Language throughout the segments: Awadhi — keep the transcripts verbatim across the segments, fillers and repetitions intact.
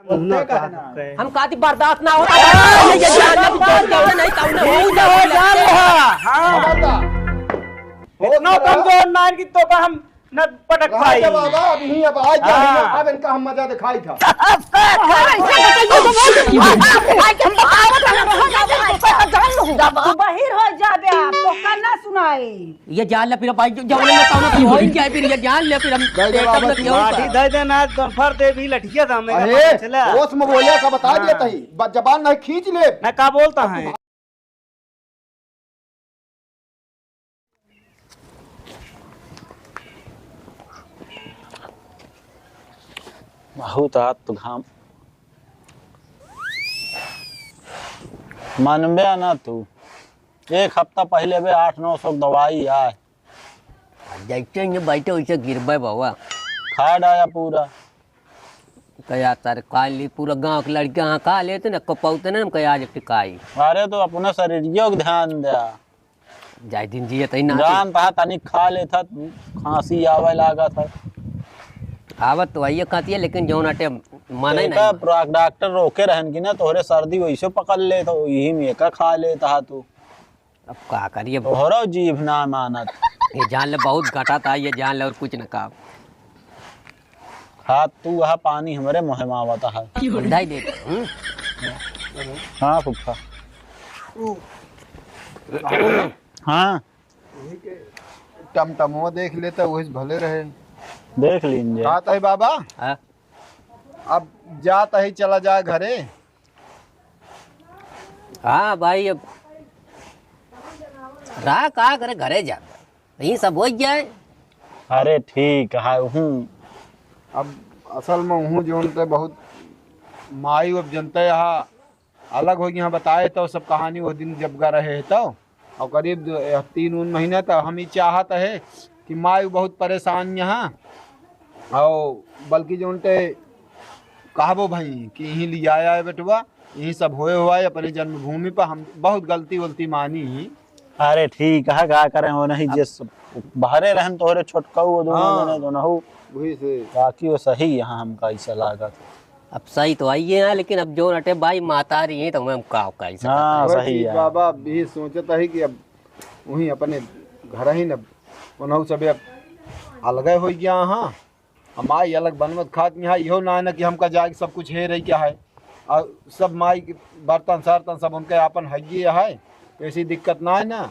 हम कहती बर्दाश्त ना होता। ये, ये जान ले, तू जान ले, नहीं, तू ना हो, जान ले। हाँ। इतना कमजोर ना है कि तो का हम न पटक पाई। बाबा, अब यहीं अब आ गया, हाँ। अब इनका हम मजा दिखाई था। तू बहिर हो जाबे, आप तो का ना सुनाई। ये जान ले फिर भाई, जो जौन में तौन तो हो ही जाए, फिर ये जान ले फिर हम दे दे पेटम बाबा, में तू क्यों लाठी कर? दे दे ना, तो फर दे भी लठिया सामने का अरे, पता चला। होश में बोले का बता दिया हाँ। तही, ब-, जबान नहीं खींच ले। मैं का बोलता है? बहुत हाथ तो घाम। मानबे ना तू। एक हफ्ता पहिले बे आठ नौ सौ दवाई आए। जैसे ही बैठे वैसे गिरबे बाबा। खा डाया पूरा। कया तार काली पूरा गांव के लड़के हाँ खा लेते ना, कपौते ना, हम कया आज टिकाई। अरे तो अपने शरीर के ध्यान दे। जाए दिन जिए तही ना। जान तहा तनी खा लेता, खांसी आवे लागत है। आवत तो आइए खाती है, लेकिन जौन अटे माने एका नहीं। प्रा-, डॉक्टर रोके रहन की ना, तोहरे सर्दी वैसे पकड़ ले, तो यही में एका खा लेता हा तू। अब का करिए? तोहरो जीभ ना मानत। ये जान ले बहुत घटा था, ये जान ले और कुछ न का। हाथ तू वह पानी हमरे मुँह में आवत है। उंडाई देता हूँ। हाँ फुफ्फा। हाँ। टमटमो देख लेता, वही से भले रहे। देख लीन जे। कहत है बाबा, हाँ। अब जात है, चला जाए घरे। हाँ भाई, अब रहा का करे, घरे जा, यही सब हो जाए। अरे ठीक है, हूँ। अब असल में हूँ जो उनके बहुत माई, अब जनते यहाँ अलग हो गया, बताए तो सब कहानी वो दिन जब गा रहे हैं तो, और करीब दो, तीन उन महीने तो हम ही चाहत है कि माई बहुत परेशान यहाँ, और बल्कि जो उनके कहबो भाई कि यहीं ले आया है बेटवा, यहीं सब होए हुआ है अपने जन्मभूमि पर, हम बहुत गलती वलती मानी ही। अरे ठीक है, का करें, वो नहीं अब जे सब बहरे रहन तोहरे छोटकऊ, वो दोनों हाँ। जने दोनों। वही से। बाकी वो सही यहाँ हमका ऐसा लागत। अब सही तो आइए हैं, लेकिन अब जो अटे भाई माता रही हैं, तो हम का, का ही सकत हाँ, हैं। सही है। बाबा अब यही सोचत है कि अब वहीं अपने घर ही न, उन्हों सब अब अलगे हो गया हाँ। अब माई अलग बनवत खात यहाँ, इहो ना है ना कि हमका जाके सब कुछ हे रही क्या है। और सब माई के बर्तन सर्तन सब उनके आपन हइये है, ऐसी दिक्कत ना है ना।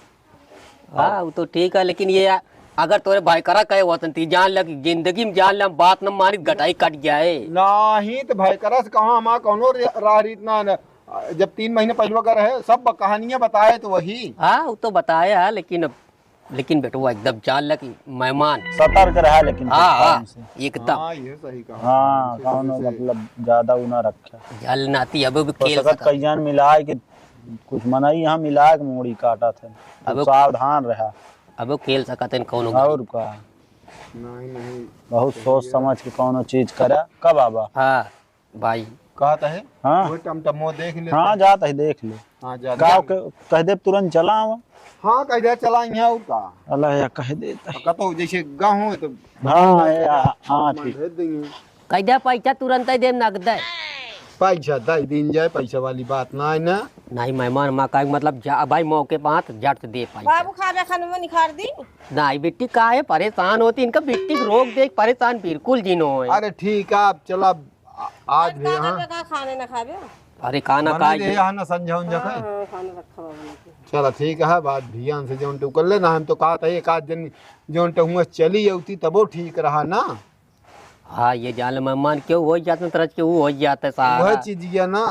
हाँ, वो तो ठीक है, लेकिन ये अगर तोरे भाई करा कहे होतन, ती जान ले कि जिंदगी में जान ले, हम बात न मानी, गटाई कट जाए। नहीं, तो भाई करा से कहाँ हमारा कौनो रे-, राह रीत ना है ना। जब तीन महीने पहले का रहे, सब ब-, कहानियाँ बताए तो वही। हाँ, वो तो बताए है, लेकिन अब, लेकिन बेटवा एकदम जान ले कि मेहमान। सतर्क रहा, लेकिन हाँ, कुछ हाँ, काम से। एकदम। हाँ, ये सही कहा। हाँ, इसे, कौनो इसे। मतलब ज्यादा उ ना रखे। जल नाती अब भी हो खेल सकत सकत। कई जान मिलाए कि कुछ मनई यहाँ मिलाए के मूड़ी काटत है। अब तो सावधान रहा। अब खेल सकत है कौनो और का। नहीं, नहीं। बहुत सोच समझ के कौनो चीज करा। कब आबा? हाँ। भाई। कहत है? हाँ। वो टमटमो देख ले। हाँ, जात है, देख ले। हाँ, जा, गाँव जा। के कह दे तुरंत चला आवा। हाँ, कह दे चला यहाँ और का। अल्लाह या कह देता है। कतो जैसे गाँव हो तो हाँ, हाँ, हाँ, हाँ, ठीक। भेज देंगे। कह दे पैसा तुरंत ही देम नगद है। पैसा दे दीन जाए, पैसा वाली बात ना है ना। नहीं, मेहमान माँ का मतलब जा भाई, मौके बात झट से दे पैसा। बाबू खाबे खाने में निखार दी। नहीं बिट्टी काहे परेशान होती, इनका बिट्टी के रोक दे, परेशान बिल्कुल जिन होए। अरे ठीक है, आप चला आ-, आज आज भी का हाँ। देबे, का खाने ना खाबे? अरे, खाना बना का दे, ये यहाँ ना संझा उंझा हाँ, खाए। हाँ, खाना रखा हुआ बना के। चला, ठीक है, बात भियान से जौन टू कर लेना, हम तो कहा था एक आध दिन जौन टू हुआ चली अउती तबो ठीक रहा ना। हाँ, ये जान ले मेहमान क्यों हो जाते तरह के वो हो जाते सारा। वह चीज ये ना,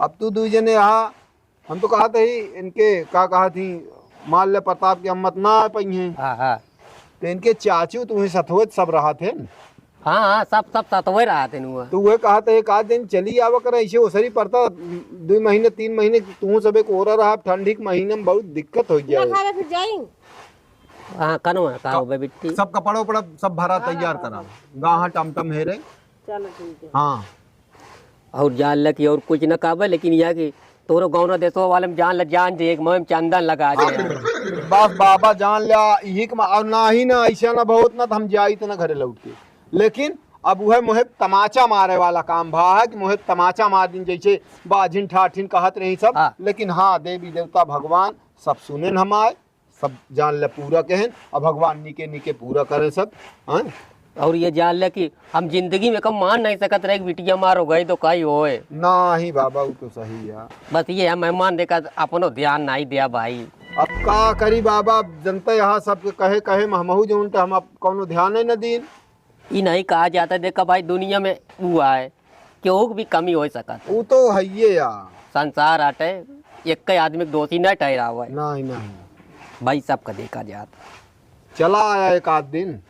अब तू दू जने यहाँ हम तो कहत ही, इनके का कहत ही, मान ले प्रताप के अम्मत ना आ पाई हैं। हाँ, हाँ। तो इनके चाचू तो वही सतवे सब रहत हैं। हाँ, हाँ, सब, सब सतवे रहत हैं वो। तो वह कहत है, एक आध दिन चली आवा कर, ऐसे ओसरी पड़ता, दो महीने, तीन महीने तू सब एक ओरा रहा, ठंडी के महीने में बहुत दिक्कत हो ना गया। खावे फिर जाई। हाँ, कनवा, का का-, हो बे बिट्टी? सब कपड़ा उपड़ा सब भरा हाँ, तैयार हाँ, करा। हाँ। गाहाँ टमटम हेरे। चलो, ठीक है। हाँ। और जान ल कि और कुछ न कहबे, लेकिन यह कि तोरो गौना देशवा वाले में जान ल, जान दे, एक मोह में चंदन लगा दे। बस बाबा जान ल्या, यही के मा-, और ना ही ना, ऐसा ना बहुत ना, तो हम जाई तो ना घरे लौट के। लेकिन अब उहे मोहे तमाचा मारे वाला काम भा है कि मोहे तमाचा मार दिन, जैसे बाझिन ठाठिन कहत रही सब। हाँ। लेकिन हाँ, देवी देवता भगवान सब सुनेन हमार, सब जान ले पूरा कहेन, और भगवान निके निके पूरा करें सब। हाँ? और ये जान ले कि हम जिंदगी में कब मान नहीं सकत रहे कि बिटिया मार हो गई तो काई होए। नाही बाबा, वो तो सही है। बस ये है, मेहमान देखा अपनो ध्यान नहीं दिया भाई। अब का करी बाबा, जनता यहाँ सबके कहे कहे में हमहू जौन त हम अब कौनो ध्यान ही न दीन। ई नहीं कहा जाता, देखा भाई, दुनिया में वो आए, केहू की भी कमी हो सकत। ऊ तो हइये या। संसार आटे, एक आदमी के दोषी न ठहरावे। नहीं, नहीं। भाई, सबका देखा जात। चला आया एक आध दिन।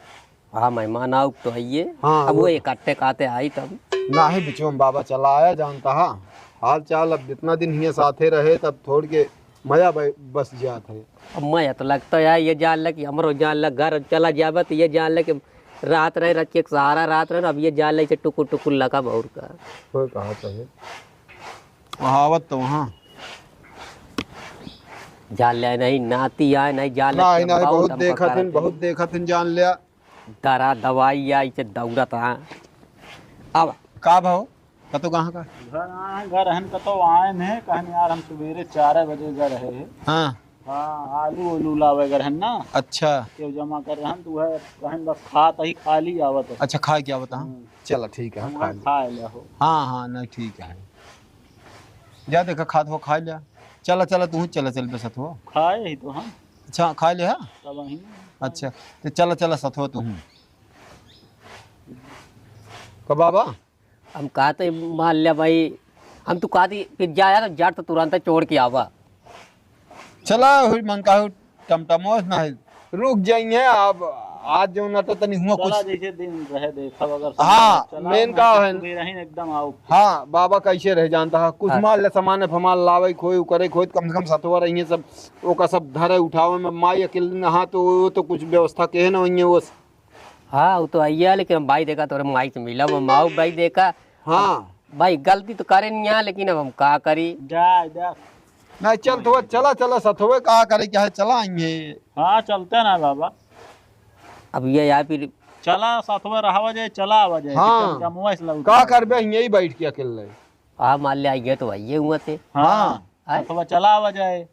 हाँ, मेहमान आउक तो हइये। हाँ, अब वो वो इकट्ठे काते आई तब। नहीं, बिचो में बाबा चला आया, जानता हा। हाल चाल अब जितना दिन हियाँ साथे रहे, तब थोड़ के मजा ब-, बस जात है। अब मैं तो लगता है, ये जान ले कि हमरो जान ले, घर चला जाबे तो ये जान ले कि रात रहे, रख के सहारा रात रहे, अब ये जान ले से टुकुर टुकुर लगा बउर का। कोई कहा तो है। वहाँ आवत तो वहाँ। जान ले नहीं, नाती आए नहीं, जान ले नहीं, कि नहीं, बहुत बहुत हमको देखत करत हैं, है। बहुत देखत हैं, जान लिया। दरा दवाई या इसे दौड़त रहा। अब का भाव? कतो कहाँ का? घर आए हैं, घर हन कतो आए हैं, कहन यार हम सुबेरे चार बजे घर है। हाँ। हाँ, आलू ओलू लावे घर हन ना। अच्छा। केहू जमा कर रहन तो वह कहन बस खात ही खाली आवत है। अच्छा, खाए के आवत, हाँ। हम्म। चला, ठीक है, हम खा ले। खा ले हो। हाँ, हाँ, नहीं, ठीक है। जा देखा, खात हो, खा लिया। चला, चला, तू चला, चल बसत हो। खाए ही तो हम। अच्छा, खा ले, हाँ? तब वहीं। अच्छा, तो चला, चला, सत हो तू। का बाबा? हम कहा तो मान लिया भाई, हम तो कहा थी, फिर जाया तो जट तो तुरंत छोड़ के आवा। चला, हुई मन का हुई, टमटमोस ना है। रुक जाइए आप, आज जो ना तो तनी हुआ चला, कुछ। जैसे दिन रहे देखब, अगर हाँ, चला, मेन ना का तो है। सुबह रही एकदम आओ। हाँ, बाबा कैसे रह जानता है, कुछ हाँ। माल ले सामान फमान लावे खोए, करे खोए, कम से कम सतवा रही है सब, ओका सब धरे उठावे में माई अकेले ना, हाँ, तो वो तो कुछ व्यवस्था के है ना, वही है वो। हाँ, वो तो आइया, लेकिन हम भाई देखा, तोरे माई से मिला, वो माऊ भाई देखा। हाँ। भाई, गलती तो करे नहीं है, लेकिन अब हम का करी? जा, जा। नहीं, चल, तो चला, चला, सथवे का करे, क्या है, चला आएंगे। हाँ, चलते ना, बाबा। अब ये यार, फिर चला, सथवे रहावा जाए, चला आवा जाए, हाँ। कि चमचमवा से लौट का आवा। करबे, यही बैठ के अकेले। हाँ, मान ले, आइए तो आइए हुआ थे। हाँ। हाँ। आए? अथवा चला आवा जाए।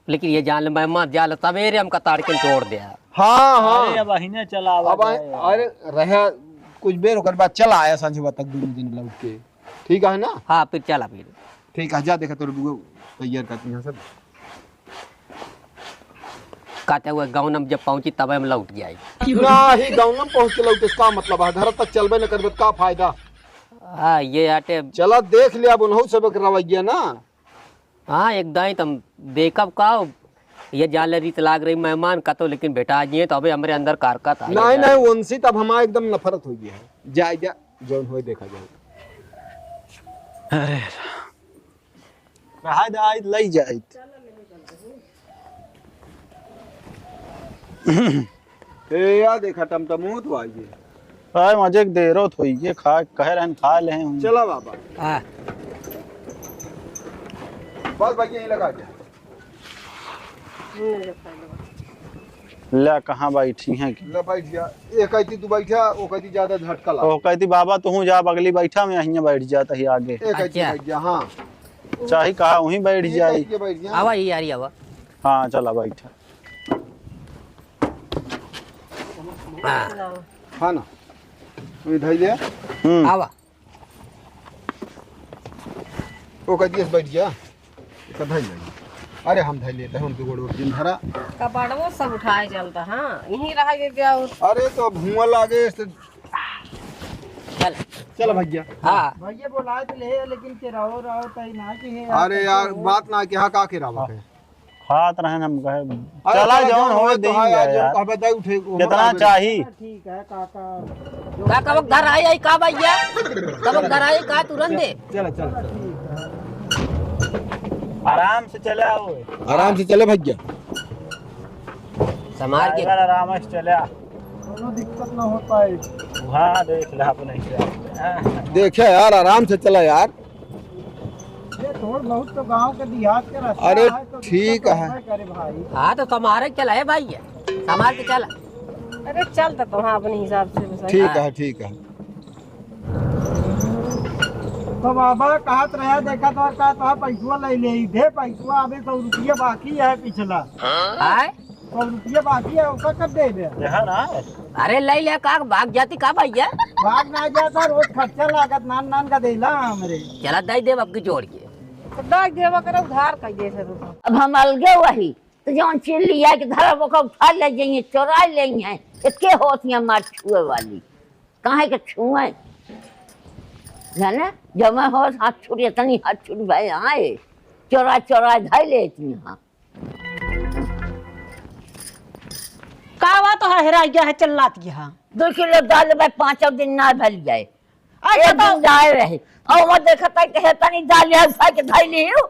लेकिन ये जान ले, मेहमान जाल सवेरे हमका ताड़के छोड़ दे। हाँ, हाँ। अरे, अब अहिने चला आवा अब आए, जाए। अरे, रहे, कुछ बेर ओकर बाद चला आया, संझवा तक दोनों दिन लौट के। ठीक है ना? हाँ, फिर चला फिर। ठीक है, जा देखा तोर बुआ तैयार करती हैं सब। कहते हुए गाँव में जब पहुँची, तब हम लौट जाए। ना ही गाँव में पहुँच के लौटे, इसका मतलब है घर तक चलबे न करबे, का फायदा? हाँ, ये आटे। चला देख लिया, अब उनहु सब एक रवैया ना। हाँ, एक दाई तम देखब का, ये जाले रीत लाग रही मेहमान का तो, लेकिन बेटा आज ये तो अबे हमरे अंदर कारकत आ नहीं, गया। नहीं, उनसे तब हमारा एकदम नफरत हो गया है। जाए जा, जौन होए देखा जाए। अरे। रहा जाए, लई जाए। ए, या देखा, टमटमोत बा ये। आए, मजे के देरो थोई, ये खा, कहे रहन, खा ले हम। चला बाबा। हाँ। बस भैया, यहीं लगा दे। ले, कहाँ बैठी हैं कि? ले, बैठ जा। एक कहती तू बैठा, वो कहती ज्यादा झटका ला। वो कहती, "बाबा, तू जा, बगली बैठा, मैं यहीं बैठ जाता ही आगे।" एक कहती अच्छा। बैठ जा, हाँ। चाहे कहा, वहीं बैठ ये जाई। कहती है, बैठ जा। आवा, ये यारी आवा। हाँ, चला, बैठा। हाँ। हाँ ना, वही धइले। हम्म। आवा। ओ, कह दियस, "बैठ जा।" कह, "धइ ले।" अरे, हम धइ लेते हैं, उनके गोड़ उड़ जिन धरा। कपड़वो सब उठाए चलता, हाँ, यहीं रह गए क्या और? अरे, तो अब हुआं लागे से चल। चल भैया। हाँ। भैया बोलाए तो ले, लेकिन के रहो, रहो, तई ना कि हे, अरे यार, बात ना कि हाँ, का के रहो के? खात रहन हम कहे, अरे चला चला जौन जौन होए होए तो दिन हाँ यार, यार। जौन कहबे दे उठे, वो कितना कहबे। चाही? ठीक है काका। काका वो घर आई, आई का भैया? कब घर आई का तुरंत दे? चला, चला, चला। आराम से चले आओ। आराम से चले भैया। समार के। ड्राइवर आराम से चले आ। कोनो दिक्कत ना हो पाए। हाँ, देख ले अपने से। देखे यार, आराम से चला यार। ये थोड़ बहुत तो गांव के देहात के रास्ता अरे, है, तो ठीक दिक्कत है। होबे करे भाई। हाँ, तो संभाल के चला है भाई, ये संभाल के चला। अरे, चल तो, तो हाँ, अपने हिसाब से बस। ठीक हाँ। है, ठीक है। तो बाबा कहत रहे, देखा तो का तो पैसवा ले ले, दे पैसवा, अबे सौ रुपया बाकी है पिछला। आय? सौ रुपया बाकी है, ओका कब दे दे? अरे ले ले का, भाग जाती का भैया? भाग ना जाता, रोज खर्चा लागत, नान नान का देला हमरे। चला दे दे अब की जोड़ के। तो दे देवा करे, उधार कर दे से तू। अब हम अलगे वही, तो जौन चीज लिया के धरब, ओका उठा ले जाइए, चोरा ले हैं। एके होत है मार छुए वाली, काहे के छुए? जाने, जब मैं होत हाथ छुट, इतनी हाथ छुट भाई आए, चोरा चोरा धै लेती हैं। का बात है, हेरा गया है, चिल्लात गया है? दो किलो दाल में पाँचों दिन ना भल जाए। अच्छा, एक तो दिन जाए रहे, और वो देखता है कि हेतनी दाल है, उठा के धई ली हूँ।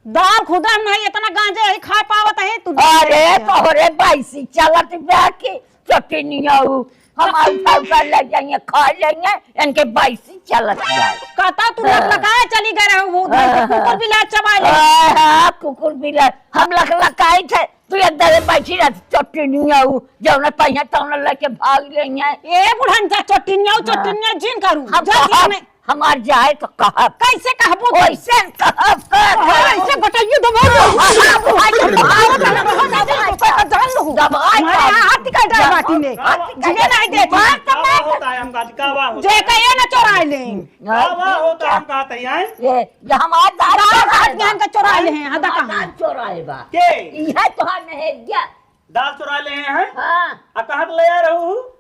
दाल खुदा हम नहीं, इतना गांजे ही खा पावत है तू। अरे, तोहरे बाईसी चलत बा की चटनिया हूँ, हम उठा उठा ले जाइए, खा लेंगे, इनके बाईसी चलत बा। कहता तू हाँ। लकलकाए चली गए रहे, वो उधर से हाँ। कुकुर बिलार चबा ले। हाँ, हाँ, कुकुर बिलार, हम लकलकाए थे, तू एक दरे बैठी रहती, चट्टी नहीं आऊ, जौने पहिया तौने लेके भाग लेइहैं। ए बुढ़न जा, चट्टी नहीं आऊ, हाँ। चट्टी नहीं आऊ, जिन करू। हम जा कहब, जिन में। हमार जाए तो कहब। कैसे कहबू तू? कैसे कहब, कहब? हाँ, ऐसे बटाइए दबा दो। हाँ, हाँ, हाँ, हाँ, हाँ, हाँ, हाँ, जान लो। दबाई हमारे का? हाथ का डाल बाटी ने। हाँ, जिने नहीं दे। का बा होता है हमका, का बा होता जे है? कहे ना चोराए ले। का बा होता है हमका, तैयार? ये, ये हमार दाल दाल चोराए हाथ बा। में हमका चोराए ले हैं, हाँ, दा हमार कहाँ? दाल चोराए बा। के? इहे तोहार नहेरिया। दाल चोरा ले हैं? हाँ। आ कहाँ से ले आ रहू?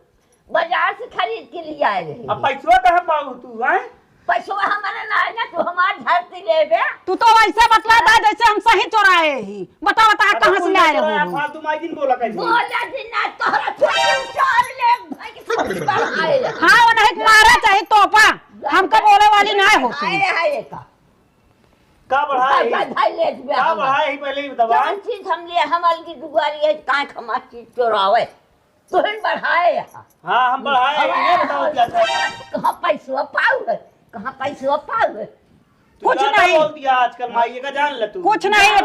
बाजार से खरीद के ले आए रहे। अब पैसवा कहाँ पाऊ तू, हैं? पैसवा हमारे ना है ना, तू हमार धरती लेबे। तू तो वैसे बतला दा जैसे हम सही चोराए ही। बता, बता, अरे कहाँ से तू ले ना आए चोराया, हो? फालतू माई दिन बोला कैसे? बोला दिन ना, तोहरा चोरी उतार ले, भाई के साथ बढ़ाए। हाँ, वो नहीं मारा चाहे तोपा, हमका बोले वाली ना होती। आए, आए का। का बढ़ाए भाई, ही? भाई, भाई, ले जा का हमार। बढ़ाए ही पहले ही बतावा। जौन चीज हम लिए, हम अलगी दुआरी है, काहे के हमार चीज चोरावे? तोहन बढ़ाए यहाँ। हाँ, हम बढ़ाए, अब ये बताओ क्या था? कहाँ पैसवा पाऊ है? कहाँ पैसवा पाऊ है? तू कुछ ज्यादा नहीं। बोल दिया आजकल, माई, ये का जान ले तू। कुछ नहीं। हाँ।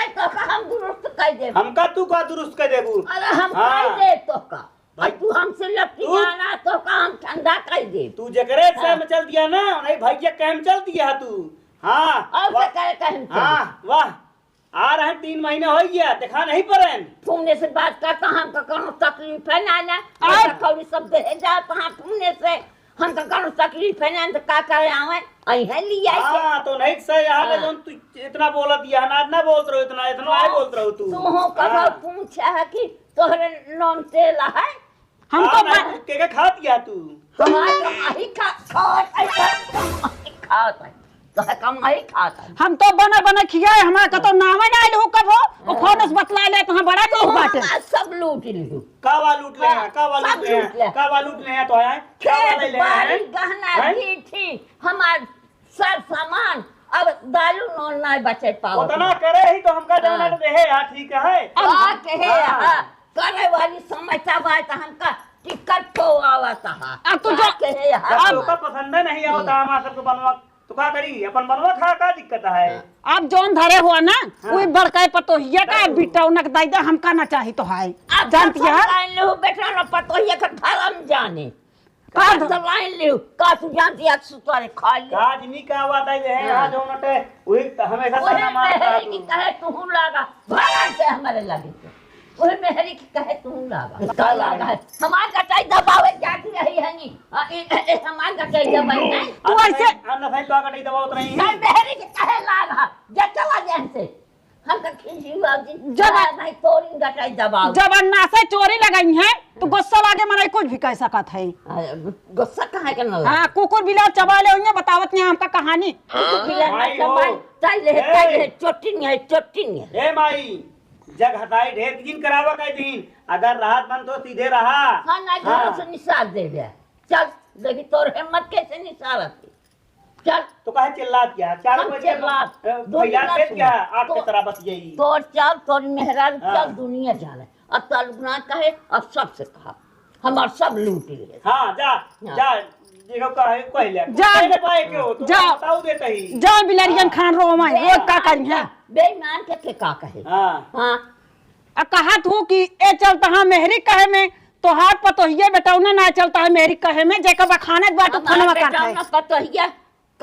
तो का हम दुरुस्त कर देबू। हमका तू का दुरुस्त कर देबू? अरे हम हाँ। कर दे तो का। भाई, अब तू हमसे लपटी तू जाना तो का हम ठंडा कर दे। तू जेकरे से हाँ। में चल दिया ना, नहीं भैया कहे में चल दिया तू। हाँ, और वाह। क्या करे कहे में चल हाँ, दिया? वाह। आ रहे हैं, तीन महीना हो गया, देखा नहीं पड़े। फोने से बात करता, हमका कौनो तकलीफ है ना, ना। और पैसा कौड़ी सब दे जाता है फोने से, हमका कौनो तकलीफ है ना, तो का करे आवे, अइहे लिया के। हाँ, तो नहीं से यहाँ पे हाँ। जौन तू इतना बोलत, यहाँ ना, ना बोलत रहो इतना, इतना नहीं बोलत रहो तू। तू हो कब हाँ। पूछा है कि तोहरे नून तेल है? हम तो हाँ, बन- ना, के, के खात गया तू? हमार कमाई खा, खात है, कमाई खात है। तो है कमाई खात है। हम तो बने बने खियाए, हमार का तो नामे ना आइल हो कब हो। वो हाँ। फोन से बतला ले, तो हम बड़ा तो लोग बाटे। हमार सब लूट लियो। का बा लूट ले हैं? हाँ, का बा सब लूट ले हैं? लूट ले। का बा लूट ले हैं तो है? का बा खेत, ले ले बाड़ी, हैं? गहना, हैं? गीठी, हमार सब सामान, अब दारू नून नहीं बचे पावत उतना बा। करे ही तो हमका जौन हाँ। देहे, हाँ, ठीक है। अब का कहे, हाँ। हाँ, करे वाली समस्या बा, तो हमका टिकट खोवावत हा। अब तू का जो कहे, जब हाँ। तोका पसंद नहीं आवत, हम्म। हमार सबके बनवा, तो का करी? अपन बनवा खा, का दिक्कत है? अब जौन धरे हुआ ना, हाँ। वही बड़का पतोहिया का हाँ। बिटौनक दे दे, हमका ना चाही तो है। अब जानती है? लाइन लेहू बेटा ना, पतोहिया का धर्म जाने। का का ध- दवाई लियो, का तू जानती है, सुतारे खा ले। का जिनी का बात है, जे है, हाँ। आज होना ते, वही त हमेशा ओए ताना मारता मेहरी तू। की कहे तू लागा, भला से हमारे लगे तो। ओए मेहरी की कहे तू लागा, का लागा है? हमार गटाई दबावे जाती रही है नी। आ, ए, ए, ए, हमार गटाई दबाई नहीं। तू ऐसे हम ना भाई तो गटाई दबावत रही है। नहीं, मेहरी की कहे लागा, जा चला जान से। हम तो खींची बाबूजी, जब चला भाई तोरी गटाई दबाओ। जब अन्ना से चोरी लगाई है, तो गुस्सा लागे मनई कुछ भी कह सकत है। आ, गुस्सा काहे के न लगे? हाँ, कुकुर बिलार चबा ले होइए, बतावत नहीं हमका कहानी। कुकुर बिलार ना माई हो। चबाई, चल ले, ए। चल ले, चोटी नहीं है, चोटी नहीं है। ए माई, जग हटाई ढेर दिन करावा कह दिन, अगर राहत बन तो सीधे रहा। हाँ, ना, हाँ। घर से निसार दे दे। चल, देखी तोर हिम्मत कैसे निसारत है। चल। तो काहे चिल्लात गया? चार हम बजे चिल्लात, अ, दुनिया भैया से सुन। गया, आग तो, के तरह बस यही। तोर चल, तोर मेहरारू हाँ। चल, दुनिया जाने। अब तालुक ना कहे, अब सबसे कहा। हमार सब लूट लिए। हाँ, जा, हाँ। जा, देखो कहे, कह ले। जा, कहने पाए क्यों? तो जा। बताओ देते ही। जा बिलरियन हाँ। खान रो माई, वो बेईमान का करी है? बेईमान के, के का कहे? हाँ। हाँ। आ कहत हूँ कि ए चलता हाँ मेहरी कहे में, तोहार पतोहिया बेटौना ना चलता है मेहरी कहे में, जेकर बखानत बाटू हमार फोनवा करत है। बेटौना पतोहिया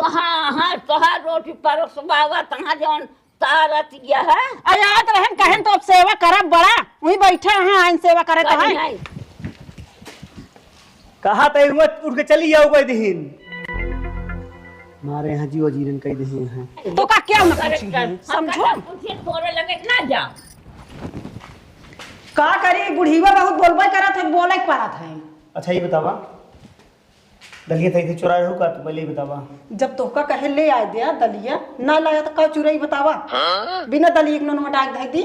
कहाँ है तोहार रोटी परोसवावा, तहाँ जौन तारत यह है? अरे, याद रहन कहेन तो अब सेवा करब बड़ा, वहीं बैठे हैं, आइन सेवा करे तो करी है। है। कहा तई रुआ उठ के चली जाओ कोई दिहिन। मारे यहाँ जीवा जीरन कई दिहिन हैं। तो का क्या ना करे पूछी कर, हैं? हम समझो। का पूछे तोरे लगे ना जा। का करी, बुढ़ीवा बहुत बोलबे करत है, बोले के परत है। अच्छा, ये बतावा, दलिया तई थे चुराए हो का? तू पहले ही बतावा। जब तोहका कहे ले आए दिया दलिया, ना लाया तो का चुराई बतावा? बिना दलिया के नोनवा डाक धई दी।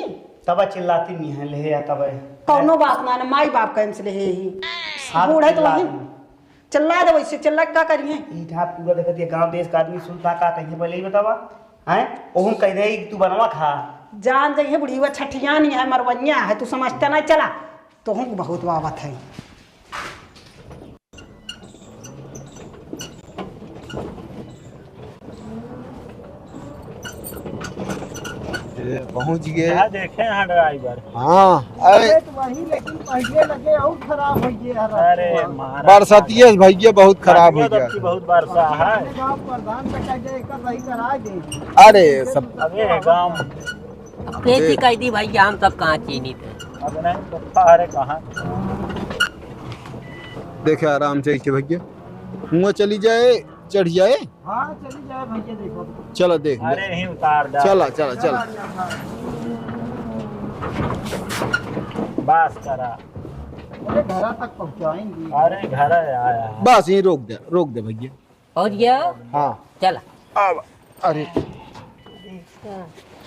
तब चिल्लाती नहीं है, ले आ तब। कौनो बात ना, ना माई बाप कहे से ले ही। हाथ बूढ़ है तो चिल्ला वही। दी। चिल्ला दे वैसे, चिल्ला के का करिए? ई ठाट पूरा देखत ये गांव देश का आदमी सुनता का कहिए पहले ही बतावा। हैं? ओहम कह दे कि तू बनवा खा। जान जाइए बुढ़ीवा छठियानी है, मरवनिया है, तू समझता ना चला। तोहूँ बहुत बाबत है। ए, पहुँच गए। क्या देखे हैं ड्राइवर? हाँ, अरे। अरे तो वही, लेकिन पहिले लगे और खराब हो गया है रास्ता। अरे महाराज। बरसतिये भैया बहुत खराब हो गया। बहुत बरसा है। गाँव प्रधान का कह दे, एक सही करा दे। अरे सब। अबे गाँव। अब खेती कह दी भैया, हम सब कहाँ चीनी थे। अब नहीं तो अरे कहाँ। देखे आराम से ऐसे भैया, हुआ चली जाए, चढ़ जाए। हाँ, चली जाए भैया, देखो। चलो देख ले। अरे, यहीं उतार दे। चला, चला, चला। बस करा। अरे, घर तक पहुँचाएंगे। अरे, घर आया। बस यहीं रोक दे, रोक दे भैया। पहुँच गया? हाँ। चला। अब, अरे।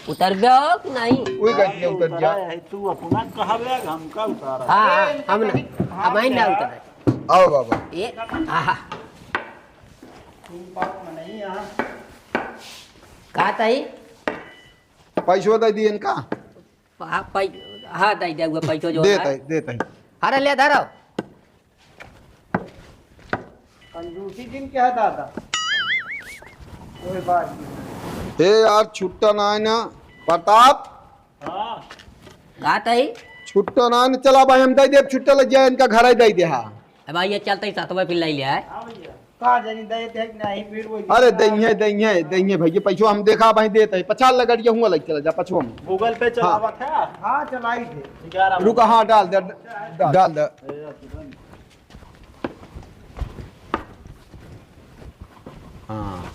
उतर गया हो कि नहीं? वही गाड़ी में उतर गया। तू अपना कहा बे, हमका उतारा। हाँ, हाँ, हम ना, हम ही ना उतरे। आओ बाबा। ये, आहा। का ताई? पैसवा दे दिए इनका। हाँ, पै-, हाँ, दे दे, वो पैसो जो देत है। है, देत है। अरे, ले धरो। कंजूसी दिन क्या है दादा? ओए बात। हे यार, छुट्टा ना है ना, प्रताप। हाँ। का ताई? छुट्टा ना है ना, चला भाई, हम दे देब, छुट्टा लग जाए, इनका घर ही दे दे, हाँ। अब भाई, ये चलते ही साथ में फिर ले लिया है। हाँ भैया। का जानी दे दे कि नहीं, फिर वही अरे, दइहे, दइहे, दइहे भैया, पैसो हम देखा भाई देत है, पछाड़ लगड़िया हुआ लग चला जा, पछुआ में। Google Pay हाँ। चलावत है? हाँ, चलाई थे। रुका, हाँ, डाल दे, डाल, डाल दे। हाँ।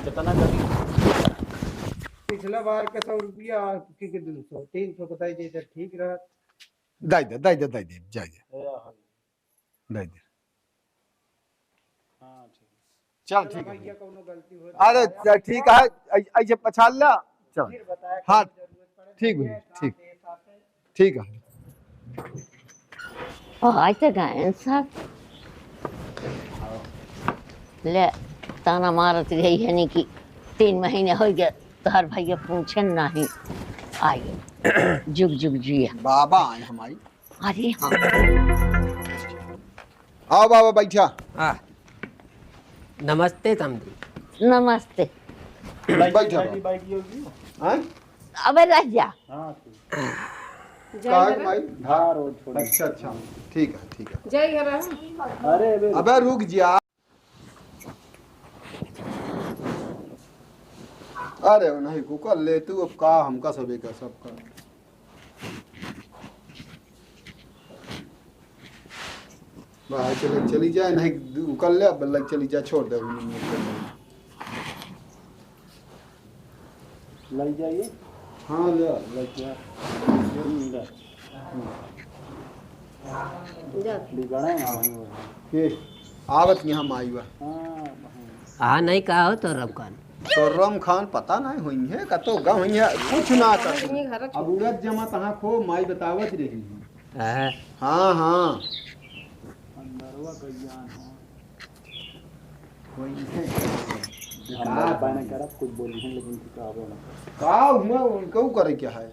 कितना करी? पिछला बार के सौ रुपया, की के दो सौ, तीन सौ बताई देते, ठीक रहा। दे दे, दे दे, दे दे, जाए दे। ए, हाँ। दे दे। हाँ, ठीक। चल, ठीक है। भैया, कौनो गलती हो अरे, तो च-, ठीक है, ऐ-, ऐसे पछाड़ ला। चल। फिर बताया, हाँ, कहीं जरूरत पड़े, ठीक भैया, ठीक। ठीक है। ओ, आज तो गायन साहब ले ताना मारत रही है नी कि तीन महीने हो गए, तोहर भैया पूछे नहीं आए। जुग जुग जिया। बाबा आए हमारी। अरे हाँ। आओ बाबा, बैठा। हाँ। नमस्ते समधी। नमस्ते। बैठा बाबा। हाँ? अबे रह जा। हाँ, ठीक। का है भाई? हाँ, रोज छोड़। अच्छा, अच्छा। ठीक है, ठीक है। जय हरा। अरे, अबे। अबे रुक जा। अरे नहीं, कुकर ले तू, अब का हमका सबे का सब कर। भाई चले, चली जाए, नहीं उ कर ले, अब लग चली जाए, छोड़ दे। लग जाइए। हाँ, ले, लग जा। हम्म, ले। जा। बिगड़े ना वहीं वो। के? आवत यहाँ माई बा। हाँ, हाँ। आ नहीं का हो तो रब कान। तो रम खान पता नहीं हुई है, का तो गा हुई है, कुछ ना कर। अब उड़द जमा तहाँ खो, माई बतावत रही है। हाँ। हाँ, हाँ। अंदरवा का ज्ञान हो। कोई नहीं। हम का बर्बाद नहीं करब, कुछ बोली हैं, लेकिन तू का बोला? का हुआ, उनको करे क्या है?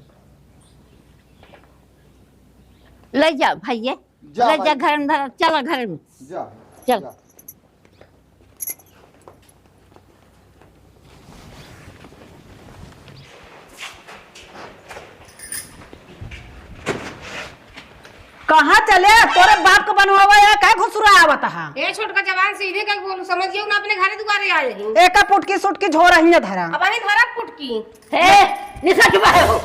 ले जा भैया, जा ले जा भाई। घर में धर, चला घर में। जा, चल। जा। कहाँ चले? तोरे बाप के बनवावा या काहे घुसुरा आवत हा? ए छोटका जवान सीधे कह बोलू, समझियो ना अपने घरे दुआरे आए ही। एका पुटकी सुटकी झोरा हियाँ धरा। अब अही धरा पुटकी। हे, निसा चुप है हो।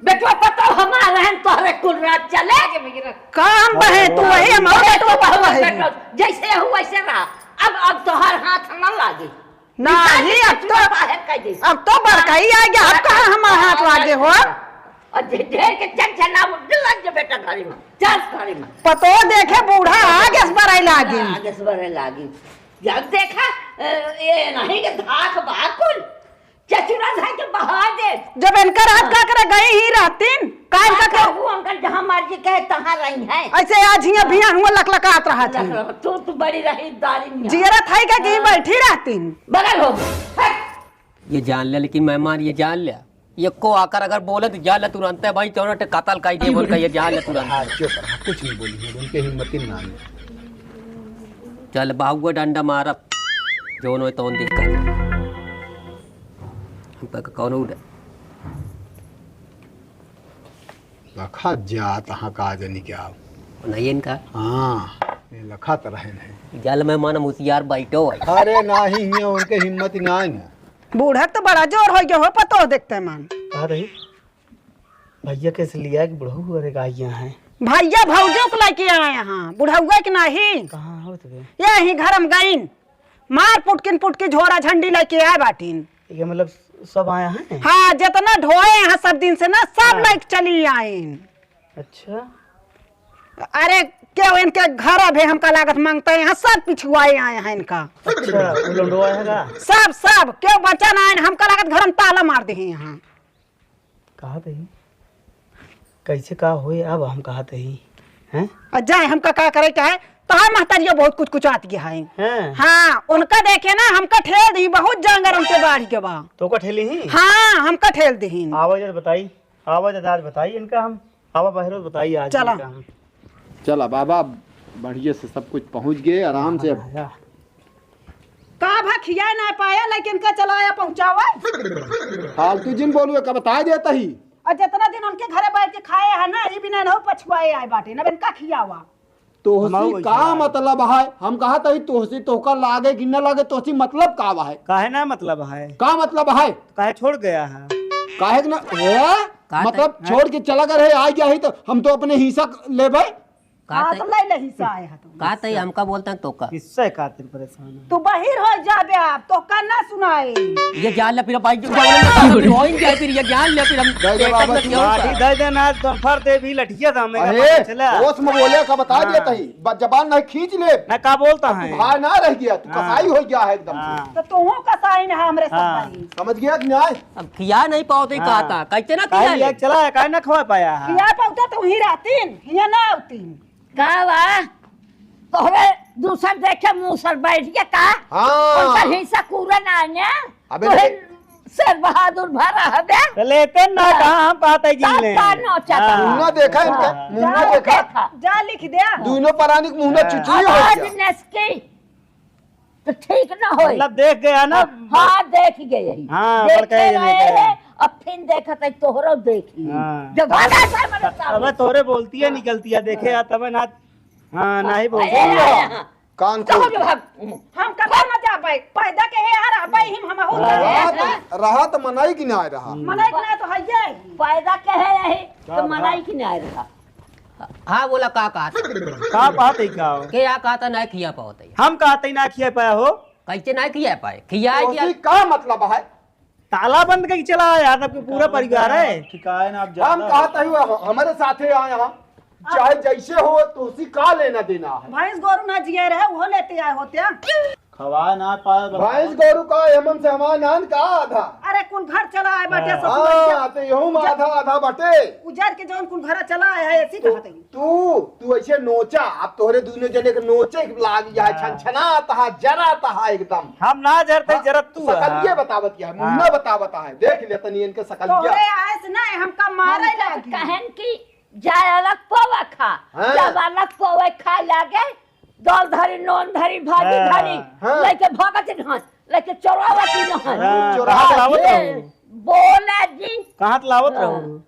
बेटवा पतो हमार रहन तोहरे कुल रात चले। आगे भैया रख। काम बहे तू वही हमारे बेटवा पतो बहे। बेटवा जैसे हो वैसे रहा। अब, अब तोहर हाथ न लागे। नाही, अब तो, बाहर कर दे। अब तो बड़काई आ गया, अब कहाँ हमार हाथ लागे हो? और ढे-, ढेर के चल चला, लग जा बेटा घरे में, चल घरे में। पतो देखे बूढ़ा आगे से बड़ाई लागी। आगे से बड़ाई लागी। जब देखा, अ, ये नहीं के धाक बाकुल, चचुरा धाई के बहा दे। जब इनकर हाथ का करे गई ही रहतीन, काहे का का कहू, उनकर जहाँ मर्जी कहे तहाँ रही है। ऐसे आज हियाँ बिहान हुआ लकलकात रहत है। लकलक-, तू, तू बड़ी रही दारी में। जियरा थाई का कहीं हाँ। बैठी रहतीन। बगल हो। हट। ये जान ले, लेकिन मेहमान ये जान ले, ये को आकर अगर बोले तो जान ले तुरंत है भाई, चौराटे कतल कर दे बोल के ये जान ले तुरंत। हाँ, चुप रहा, कुछ नहीं बोली है, उनके हिम्मत ही ना आई। चल बाहुआ डंडा मारब, जोन होए तौन दिक्कत। हम तक कौन उड़े? लखत जात हाँ का जनी क्या? नहीं इनका। हाँ, ये लखत रहे नहीं। जल में मन होशियार बैठो है। अरे नाही, ये उनके हिम्मत ही ना है। बूढ़ा तो बड़ा जोर हो गया हो, पतो देखते मन। कहा रही? भैया कैसे लिया कि बुढ़ऊ अरे का यहाँ है? भैया भौजो को लेके आए हैं, बुढ़ौआ के नहीं। कहाँ हो तबे? यही घर में गईन, मार पुटकिन पुटकी झोरा झंडी लेके आए बाटीन। ये मतलब सब आया है? हाँ, जितना ढोए हैं सब दिन से ना, सब हाँ। लेके चली आईन। अच्छा। अरे, क्यों इनके घर अबे हमका लागत मांगते हैं, सब पिछुआए आए हैं इनका। अच्छा, वो लंडवा है का? सब, सब, क्यों बचा ना है, हमका लागत घर में ताला मार दे हैं यहाँ। कहा दही, कैसे का होए अब हम कहा दही, हैं? आ जाए हमका का करे के है, तोहार महतारिया बहुत कुछ कुछ आती है। हैं? हाँ, उनका देखे ना, हमका ठेल दी, बहुत जांगर उनके बाढ़ के बा। तो का ठेली ही? हाँ, हमका ठेल दी। आवाज बताई, आवाज आज बताई इनका हम। आवा बहरो बताइए आज चला। का हम। चला बाबा, बढ़िया से सब कुछ पहुँच गए, आराम से। हाँ, हाँ। का भा खियाए ना पाया, लेकिन का चलाया पहुँचावा? फालतू जिन बोलू, का बताए देता ही। और जितना दिन उनके घरे बैठ के खाए है ना, ये बिना ना पछुआए आए बाटे, ना इनका खियावा। तोहसी हमाऊ वैसे का लागे। मतलब है? हम कहा तही तोहसी तोहका लागे कि न लागे, तोहसी मतलब का है? काहे ना मतलब है? का मतलब है? काहे छोड़ गया है? काहे कि ना, ए? का मतलब तई? छोड़ के चला गए रहे, आ गया ही तो हम तो अपने हिस्सा लेबे। का हाँ, तई? तो ले ले हिस्सा आए है तो। का तई हमका बोलता है तो का? हिस्सा खातिर परेशान है। तू बहिर हो जाबे आप, तो का ना सुनाए। ये जान ले फिर भाई, जो बोले ना, फिर होइन जाए, फिर ये जान ले फिर हम दे दे बाबा, तू माटी दे दे ना, तो फर दे भी लठिया था, मैं अरे, चला। होश में बोले का बता हाँ। देता ही, ब-, जबान नहीं खींच ले। ना का बोलता है? भाई ना रह गया, तू हाँ। कसाई हो गया है एकदम से। हाँ। तो तू कसाई ना हमरे सब हाँ। भाई। समझ गया कि नहीं? अब खिया नहीं पावते हाँ। कहता, कैसे ना काहे खिया लिया ले? चला है, काहे ना खवा पाया है? खिया पावते तो वहीं रहतीन, हिया ना आवतीन। का बा? तोहरे दूसर देखे मुसर बैठ के का? हाँ। उनकर हिस्सा पूरा ना आने? अबे तोहे ले- शेर बहादुर भरा हबे? तो लेते ना, हाँ। कहाँ हम कहते जी तब ले? का नोचा हाँ। था? मुँह ना देखा इनका, हाँ। मुँह ना जाओ देखा। देखा। जा लिख दे। दोनों परानी के मुँह ना हाँ। चुचुई हो आज गया। नसकी। तो ठीक ना होई। मतलब देख गया ना? हाँ, देख गए ही। हाँ, देखे बड़का ये रहे नहीं हैं, अब फिर देखत है, तोहरो देख ली। हाँ। जब तब, भागा से मरे तब। अबे तोरे बोलती है, निकलती है, देखे यार, तबे ना, हाँ, नहीं बोलती अरे, है। हाँ। कान चलो खोल जो के। भाग। हम कतौ ना जा पाए, पैदा के है यार, अब ही हम हमहू हाँ। रहे। रहा तो, रहा तो मनाई कि ना रहा। मनाई कि ना तो है ये। पैदा के है यही, का तो मनाई कि ना रहा। हाँ, बोला, का कहत? का बात है, का हो? के या कहत, ना खिया पावत है। हम कहत ही ना खिया पाया हो। कैसे ना खिया पाए? खिया तो दिया। उसी का मतलब है? ताला बंद करके चला आया यार, सबके पूरा परिवार है। ठिकाए ना, आप हम ज्यादा कहत ही, हमारे साथे आए हैं, चाहे जैसे हो, तो उसी का लेना देना है। भैंस गोरू ना जिए रहे, वो लेते आए होते। खवाए ना पाए बा। भैंस गोरू का एमन से हमार नान का आधा। अरे कुल घर चला आए बाटे हाँ। ससुर के। हाँ, तो यहू में आधा आधा बाटे। उजर के जौन कुल घर चला आए है, ऐसी तो कहत है। तू, तू ऐसे नोचा, अब तोहरे दूनो जने के नोचे के लाग जाए, हाँ। छनछनात हा, जरात हा एकदम। हम ना जरते, हाँ, जरत तू सकलिए हा। बतावत है, मुँह ना हाँ। बतावत है। देख ले तनी इनके सकलिया। तोहरे आए से ना हमका मारे हम लागी। कहन की जाए अलग पोवा खा, हाँ। जब अलग पोवा खाए लागे, दाल धरी, नून धरी, भाजी हाँ। धरी, हाँ। लेके भागत रहन, लेके चोरावत रहन। हाँ, चोरावत कहाँ से लावत ये रहू? बोला जी। कहाँ से लावत हाँ। रहू?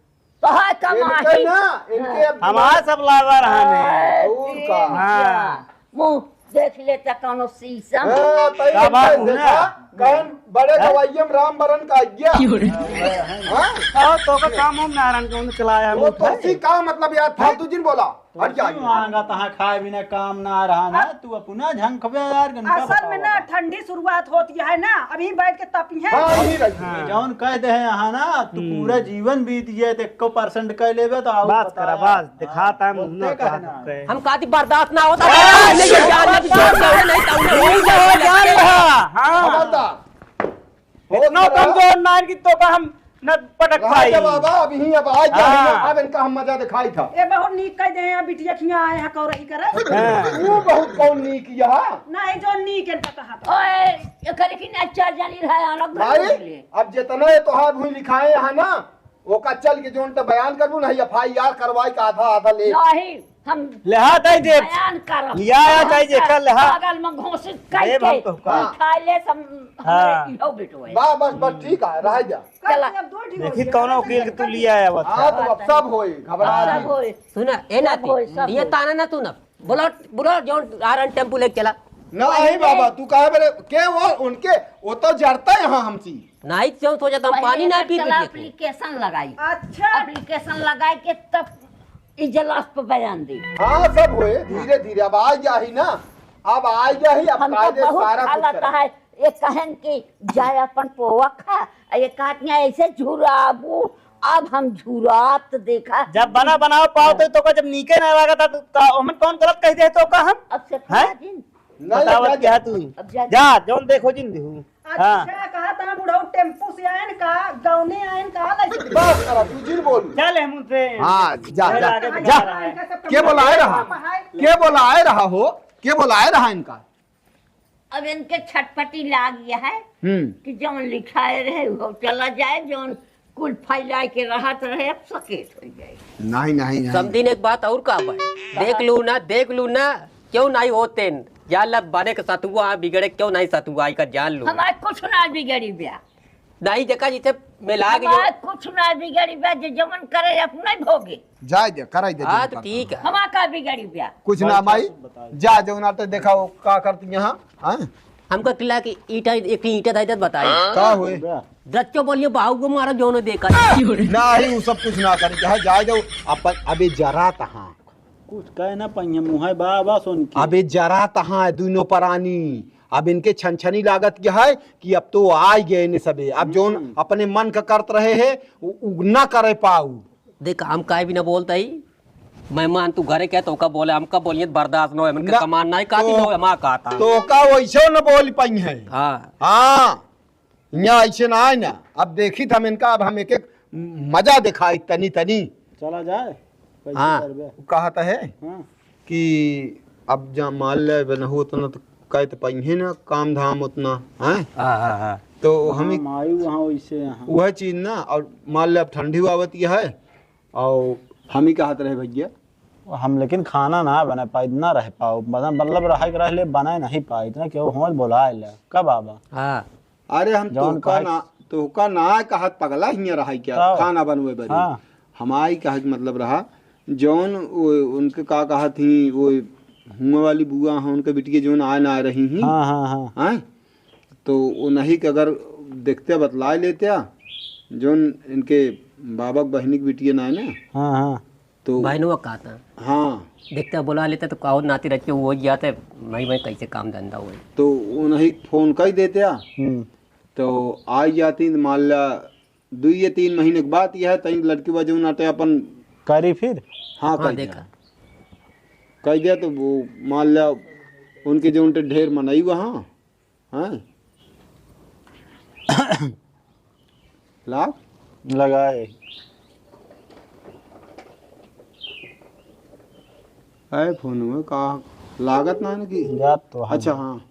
तो है कमाई। इनके ना, इनके अब हमार सब लावर हने। और का? हाँ। मुँह देख लेता कौनो शीशा में। हाँ, तो का बात इनके है ना? देखा, कहन बड़े हैं? गवैया में राम बरन का आज्ञा। क्यों रे? हाँ? और तो का काम हम नारायण कौन चलाया हम वो तो उठाए? उसी का मतलब यार, फालतू जिन बोला। हट जा। तू मांगा तहाँ खाए बिना काम ना रहा ना, हाँ। तू अपना झंखबे यार, गंदा असल में बतावा ना, का। ठंडी शुरुआत होती है ना, अभी बैठ के तपी है। हाँ, यही रही। हाँ। जौन कह दे है यहाँ ना, तू हम्म। पूरा जीवन बीत गया, तो एको percent कह लेबे तो आउर बस बता करा, यार। बस, दिखा हाँ, ताम बोलते ना कहे कहा ना। कहे। हम काती बर्दाश्त ना होता। हाँ, नहीं, ये जान नहीं, छोड़ दे, नहीं, नहीं, नहीं, नहीं, नहीं, नहीं, नहीं, नहीं, हाँ। खबरदार। इतना बहुत कमजोर नार कि तोका हम न पटक रहा पाई। जा बाबा, अब यहीं अब आ गया है ना, हाँ। अब इनका हम मजा दिखाई था। ए, बहुत नीक कह दे हैं, बिटिया खिया आए हैं, कौरही करे। हाँ। वो बहुत कौन नीक यहा? नहीं, जो नीक इनका कहा था। ओए, ये करे कि ना चार जानी रहा है, अलग घर भाई, में ले। अब जितना ये तोहार भूमि लिखाए यहाँ ना, ओका चल के जोन त बयान करबू, नहीं F I R करवाई का आधा आधा ले। नहीं, हम लेहा ताई देव। बयान करब। लिया आया ताई बयान जेकर कर, लेहा। बगल में घोषित देव करके हम तो का। उठा ले सम-, हाँ। हमरे इहो बेटो है। बा-, बस, बस, ठीक है, रह जा। चला। अब दो ठीक हो देखी गया। कौनो वकील के तू लिया आया बता। हाँ, तो अब सब होई, घबरा सब मत। होई। सुना, ए सब नाती, होई, सब ये होई। ताना ना तू ना। बोलो, बोलो, जो आरन टेम्पू लेके चला। नहीं बाबा, तू काहे बरे, के वो, उनके, वो तो जरता यहाँ हमसी। नहीं, क्यों सोचा था, हम पहले पानी ना पी चला पी के। Application लगाई। अच्छा। Application लगाई के तब इजलास पे बयान दी। हाँ, सब होए, धीरे धीरे, अब आ गया ही ना, अब आ गया ही, अब हमको कायदे बहुत सारा कुछ हालत करा। है, ये कहन कि जाए अपन पोवा खा, ये कहतियाँ ऐसे झुराबू, अब हम झुरात देखा। जब बना बनाओ पाओ तो, तो का जब नीके ना लगा था, तो का, ओमन कौन गलत कह दे तो का हम? अब से हैं? खा जिन। नहीं, बतावत जा, क्या जा। तू? अब जा, जा, जौन देखो जिन देहू। अच्छा, हाँ। कहा था बुढ़ऊ टेम्पू से आयन का, गौने आयन का, लइसे? बस करा, तू जिन बोल। चल, हम उनसे हाँ, जा, जा, आगे जा। बढ़ा रहा है। के बोलाए रहा? के बोलाए रहा हो? के बोलाए रहा इनका? अब इनके छटपटी लाग गया है हम्म। कि जौन लिखाए रहे, वो चला जाए, जौन कुल फैलाए के रहत रहे, अब सकेत हो जाए। नहीं, नहीं, नहीं। समझिन एक बात और का बा? देख लू ना, देख लू ना, क्यों नहीं होते? जान ला बने के सतुआ बिगड़े, क्यों नहीं सतुआ, इका जान लू। हमार कुछ ना बिगड़ी ब्या। नहीं, जेका जिसे मिला के जो हमार कुछ ना बिगड़ी ब्या, जे जवन करे, अपना ही भोगे। जाए दे, कराई दे, हाँ, जो तो करता ठीक है। हमार का बिगड़ी ब्या? कुछ ना, माई, जा, जौन आटे देखा, वो का करती यहाँ, हाँ? हमका किला की ईंटा, एक ईंटा दे दे, बताई। का हुए? रच्चो बोलिए, बाहु को मारा, जौन देखा। नहीं, वो सब कुछ ना करे, चाहे जाए दो, अपन अबे जरा तहाँ। कुछ कहे ना पहिए, मुँहे बा, बा सुन के। अबे जरा तहाँ है, दोनों परानी। अब इनके छनछनी लागत क्या है कि अब तो आ ही गए ने सबे। अब जौन हम्म। अपने मन का करत रहे है, वो, वो ना करे पाऊ। देख, हम काहे भी ना बोलता ही। मेहमान तू घरे के, तो का बोले, हमका बोलिए, बर्दाश्त न हो, हमके ना, कमान नहीं काती तो, न हो, हमारा कहता। तो का वैसे न बोल पाई है। हाँ। हाँ। यहाँ ऐसे ना आए ना। अब देखी था हम इनका, अब हम एक एक मजा दिखाई तनी तनी। चला जाए, कैसे हाँ। करबे? कहत है हाँ। कि अब जा मान ले, अब न हो उतना तो कह तो पाई है ना, काम धाम उतना, हैं? हाँ, हाँ, हाँ। तो हम हाँ, मायू वहाँ वैसे यहाँ। वह चीज ना, और मान ले अब ठंडी आवत है, और हम ही कहत रहे भैया। हम लेकिन खाना ना बना पाई, ना रह पाओ, मतलब, मतलब रहे के रह ले, बना नहीं पाई, इतना क्यों हो बोला ले, कब आबा? हाँ। अरे हम जौन तोहका कहे ना, तोहका ना कहत पगला हियाँ रहा क्या? का? खाना बनवे बरी। हाँ। हमारी कहे के मतलब रहा, जौन वो, उनके का कहत ही, वो हुआँ वाली बुआ हैं, उनके बिटिया जौन आए ना आए रही ही। हाँ, हाँ, हाँ। हैं? तो वो नहीं कि अगर देखते बतलाए लेते, जौन इनके बाबा के बहिनी के बिटिया ना है ना? हाँ, हाँ। तो बहनवा कहता। हाँ। देखते बोला लेते तो का नाती रच के वो जाते, मैं, मैं कैसे काम धंधा हुए। तो वो नहीं फोन कर देते, हम्म। तो आ जाती, मान ला, दो या तीन महीने के बाद यह तई लड़की बा जौन आटे अपन करी फिर? हाँ, हाँ, कह दिया। देखा। कह दिया तो वो मान ला उनके जौन टे ढेर मनई वहाँ, हाँ? लाग? लगाए। आए फोन में का लागत ना है ना कि जात तो हम। अच्छा, हाँ।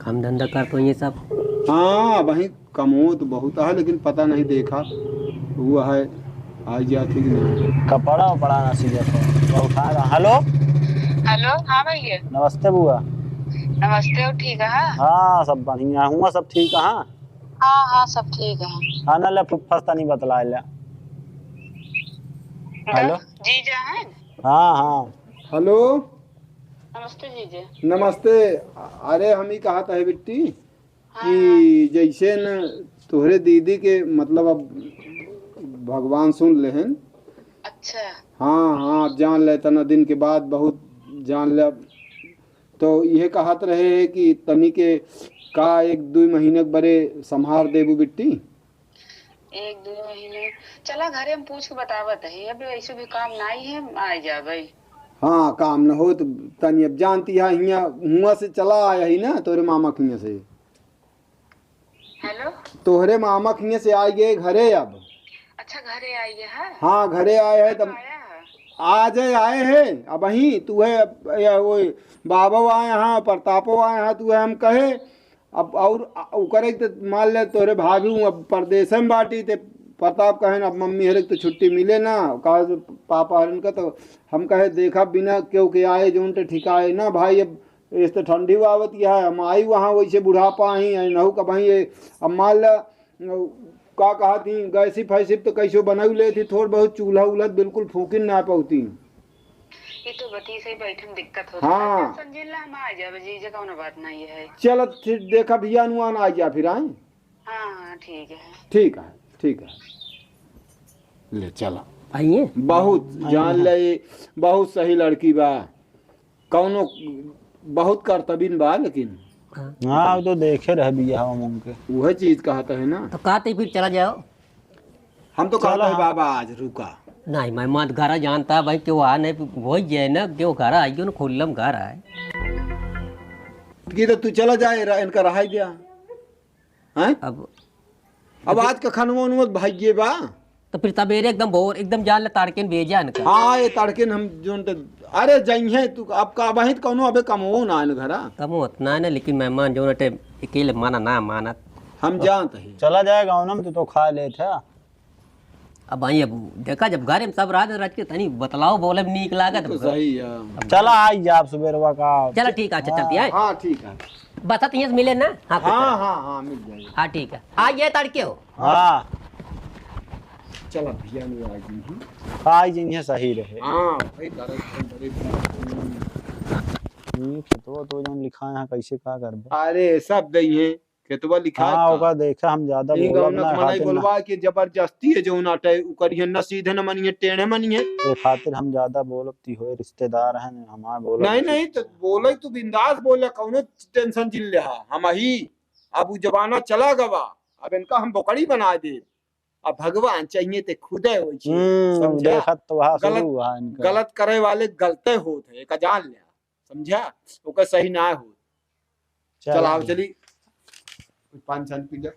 काम धंधा कर तो ये सब। हाँ, वही कमो तो बहुत है, लेकिन पता नहीं देखा हुआ है, आ गया थी कि नहीं। कपड़ा उपड़ा ना सीधे तो, तो उठा रहा। हेलो। हेलो, हाँ भैया। नमस्ते बुआ। नमस्ते, हो ठीक है? हाँ, सब बढ़िया हुआ, सब ठीक है। हाँ, हाँ, सब ठीक है। हाँ, ना ले, फुफ्फस तनी बतलाए ले। हेलो? जीजा हैं? हाँ, हाँ। हेलो? नमस्ते जीजा। नमस्ते। अरे, हम ही कहा था, बिट्टी, हाँ, कि हाँ। जैसे न तोहरे दीदी के, मतलब, अब भगवान सुन लेहन। अच्छा। हाँ, हाँ, अब जान ले, तना दिन के बाद बहुत जान ले। अब तो इहे कहत रहे हैं कि तनी के का एक दुई महीने के बरे संभार देबू बिट्टी? एक दुई महीने? चला घरे हम पूछ के बतावत है, अभी ऐसे भी काम नाई है, हम आ जाबे। हाँ, काम न हो तो तनी अब जानती है, हियाँ हुआ से चला आया ही ना तोरे मामा के हियाँ से। हेलो? तोहरे मामा के हियाँ से आ गए घरे अब। अच्छा, घरे आई है? हाँ, घरे आए हैं तब। आया है? आज है, आए हैं। अब वहीं तू है, या वो बाबा आए हैं, प्रतापो आए हैं, तू है, हम कहे। अब और ओकरे के तो मान ले, तोहरे भाभी अब परदेस में बाटी, ते प्रताप कहे ना, अब मम्मी हरे के तो छुट्टी मिले ना, कहा से पापा हरन का, तो हम कहे, देखा, बिना केहू के आए जौन ते ठिकाए ना भाई। अब इस तो ठंडी आवत है, हम आई वहाँ वैसे बुढ़ापा ही है, नहु कब ही ये, अब मान ला, का कहा थी, गैसी फैसी तो कैसे बनाऊ ले थी, थोड़ बहुत चूल्हा उल्हा बिल्कुल फूकिन ना पाउती। ये तो बती से बैठे में दिक्कत होता है। हाँ। टेंशन जिन ला, हम आ जाबे जीजा, कौनो बात नहीं है। चल, फिर देखा भैया, अनुमान आ गया फिर, आए। हाँ, हाँ, ठीक है। ठीक है, ठीक है। ले, चला। आइए। बहुत आइए। जान ले, बहुत सही लड़की बा। कौनो बहुत करतबिन बा, लेकिन हाँ। हाँ, वो तो देखे रहे बियाह में उनके। वह चीज कहत है ना। तो कहते फिर चला जाओ। हम तो कहत चला। है, बाबा, आज रुका। नहीं, मैं मत घर जानता भाई, क्यों आ नहीं, वही जे है ना, क्यों घर आइयो ना, खुल्लम घर आए। कि तो तू चला जाए, रा-, इनका रहाई दिया। हैं? अब अब फिर आज का खनवा उनवा भाइये बा। तो फिर सबेरे एकदम भोर, एकदम जान ले तड़केन भेजा इनका। हाँ, ये तड़केन हम जोन ते, अरे जइहे तू, अब का अबहित कौनो अबे कमवो ना आइन घरा। कमो उतना है ना, लेकिन मेहमान जोन अटे अकेले माना ना मानत। हम जानत ही। चला जाए गाँव में, तू तो खा लेत है। अब भाई, अब देखा, जब घर में सब राज रच के तनी बतलाओ, बोले में नीक लागत तो है। सही है। अब चला, आई जा आप सुबेरवा का। चला, ठीक है, अच्छा, चलती है। हाँ, ठीक है। बसत यहीं से मिले ना? हाँ, कुछ हाँ, तरह। हाँ, हाँ, मिल जाएगी। हाँ, ठीक है, आ ये तड़के हो। हाँ। चला भैया, नहीं आई जी। आई जी, ये सही रहे। हाँ, भाई, तारा बड़े ये खेतवा तो जौन लिखा है, कैसे का करबे? अरे, सब दई है। खेतवा लिखा हाँ, का? ओका देखा, हम ज्यादा ई बोलब गौना ना, कमाई खातिर ना। बोलवा के जबरदस्ती है जौन आटे, उ करिहे न सीधे न मनिहे, टेढ़े मनिहे। ए खातिर हम ज्यादा बोलब ती होए, रिश्तेदार हैं, हमार बोलब नहीं, नहीं। नहीं, तो बोले तू बिंदास बोले, कौनो टेंशन जिन ले हा। हम ही, अब उ जमाना चला गवा, अब इनका हम बोकड़ी बना दे। अब भगवान चाहिए ते खुदे होई छे, हम्म, समझा? देखत तो वहाँ गलत, शुरू हुआ इनका। गलत करे वाले गलते होत है, एका जान ले, समझा? ओकर सही ना हो। चल, चल, आओ, ठीक। चली। कुछ पान छान पी ले।